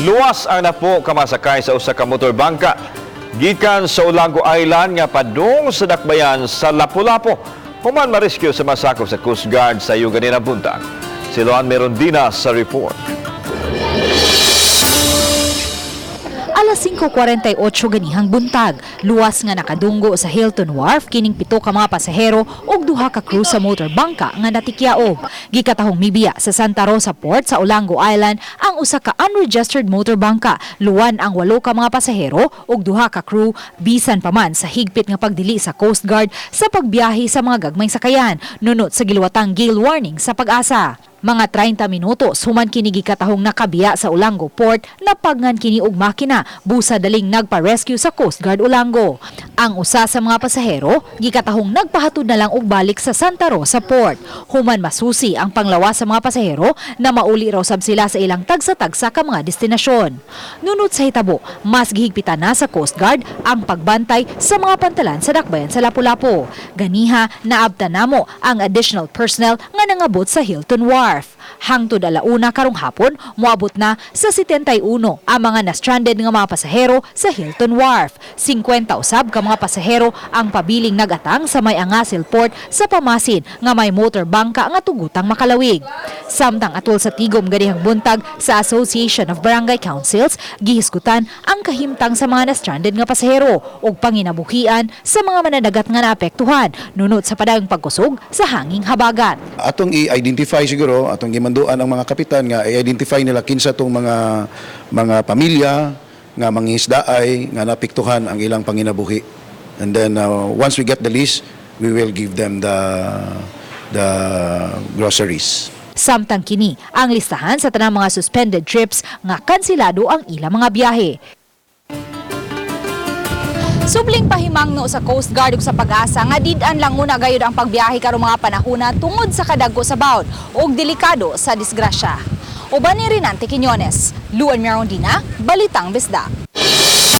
Luwas ang napo ka masakay sa usa ka motor bangka gikan sa Olango Island nga padung sa dakbayan sa Lapu-Lapu, human ma-rescue sa masakop sa Coast Guard sayo ganinang buntag. Si Luan Merondina sa report. Alas 5:48 ganihang buntag, luwas nga nakadunggo sa Hilton Wharf kining pito ka mga pasahero ug duha ka crew sa motor bangka nga natikyaob. Gikatahong mibiya sa Santa Rosa Port sa Olango Island ang usa ka unregistered motor bangka. Luwan ang walo ka mga pasahero ug duha ka crew, bisan pa man sa higpit nga pagdili sa Coast Guard sa pagbiyahe sa mga gagmayng sakayan nunot sa giluwatang gale warning sa PAGASA. Mga 30 minuto human kini gikatahong nakabiya sa Olango Port, napagngan kini og makina, busa daling nagpa-rescue sa Coast Guard Olango. Ang usa sa mga pasahero gikatahong nagpahatod na lang og balik sa Santa Rosa Port. Human masusi ang panglawas sa mga pasahero na mauli raw sab sila sa ilang tagsa-tagsa ka mga destinasyon. Nunot sa hitabo, mas gihigpitan na sa Coast Guard ang pagbantay sa mga pantalan sa dakbayan sa Lapu-Lapu. Ganiha, naabtan namo ang additional personnel nga nangabot sa Hilton Wharf. Hangtod 1:00 karong hapon, moabot na sa 71 ang mga na-stranded nga mga pasahero sa Hilton Wharf. 50 usab ka mga pasahero ang pabiling nagatang sa may Angasil Port sa pamasin nga may motor bangka nga tugutang makalawig. Samtang atol sa tigom ganihang buntag sa Association of Barangay Councils, gihisgutan ang kahimtang sa mga na-stranded nga pasahero ug panginabuhian sa mga mananagat nga naapektuhan nunot sa padayong pagkusog sa hanging habagat. Atong i-identify siguro, atong gimanduan ang mga kapitan nga i-identify nila kinsa tong mga pamilya nga mangingisdaay nga naapektuhan ang ilang panginabuhi. And then once we get the list, we will give them the groceries. Samtang kini ang listahan sa tanang mga suspended trips nga kansilado ang ilang mga biyahe. Subling pahimangno sa Coast Guard ug sa PAGASA nga did-an lang muna gayud ang pagbiyahe karong mga panahona tungod sa kadagko sa bawd ug delikado sa disgrasya. Uban ni Rinante Quiñones, Luan Mirondina, Balitang Bisdak.